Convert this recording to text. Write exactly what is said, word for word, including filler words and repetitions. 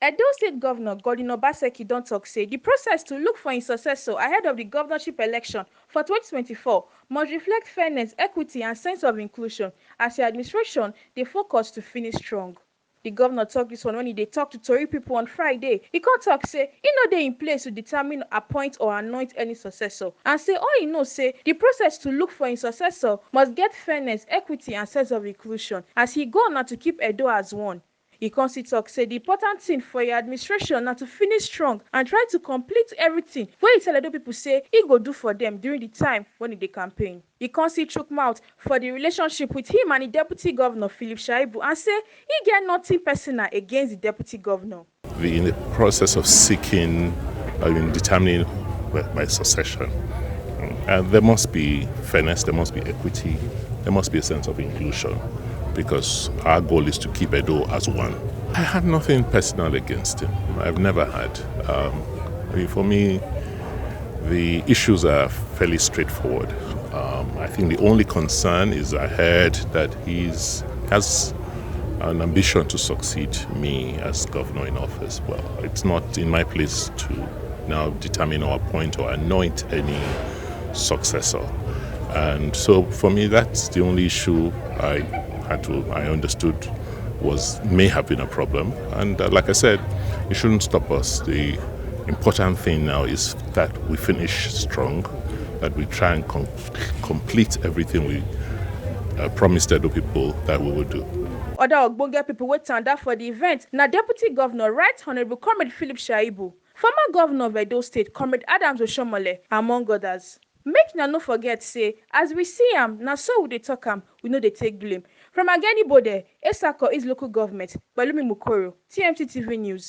Edo State Governor Godwin Obaseki don talk say the process to look for im successor ahead of the governorship election for twenty twenty-four must reflect fairness, equity, and sense of inclusion as the administration dey focus to finish strong. The governor talk this one when he dey talk to Tori people on Friday. He come talk say he no dey in place to determine, appoint, or anoint any successor, and say all he know say the process to look for im successor must get fairness, equity, and sense of inclusion, as he goal na to keep Edo as one. He come still talk say the important thing for your administration na to finish strong and try to complete everything wey he tell Edo people say he go do for them during the time when he dey campaign. He come still chook mouth for the relationship with him and the deputy governor Philip Shaibu and say he get nothing personal against the deputy governor. The, in the process of seeking, I mean, determining my succession, and there must be fairness, there must be equity, there must be a sense of inclusion, because our goal is to keep Edo as one. I had nothing personal against him. I've never had. Um, I mean, for me, the issues are fairly straightforward. Um, I think the only concern is I heard that he's has an ambition to succeed me as governor in office. Well, it's not in my place to now determine or appoint or anoint any successor. And so for me, that's the only issue I had to, I understood was may have been a problem. And uh, like I said, it shouldn't stop us. The important thing now is that we finish strong, that we try and com- complete everything we uh, promised Edo people that we would do. Other ogbonge people wey tanda for the event na Deputy Governor Right Honourable Comrade Philip Shaibu, former governor of Edo State Comrade Adams Oshomole, among others. Make una no forget say as we see am, na so we dey talk am, we no dey take blame. From Ageni Bode, Esako East Local Government, Pelumi Mukoro, T M T T V News.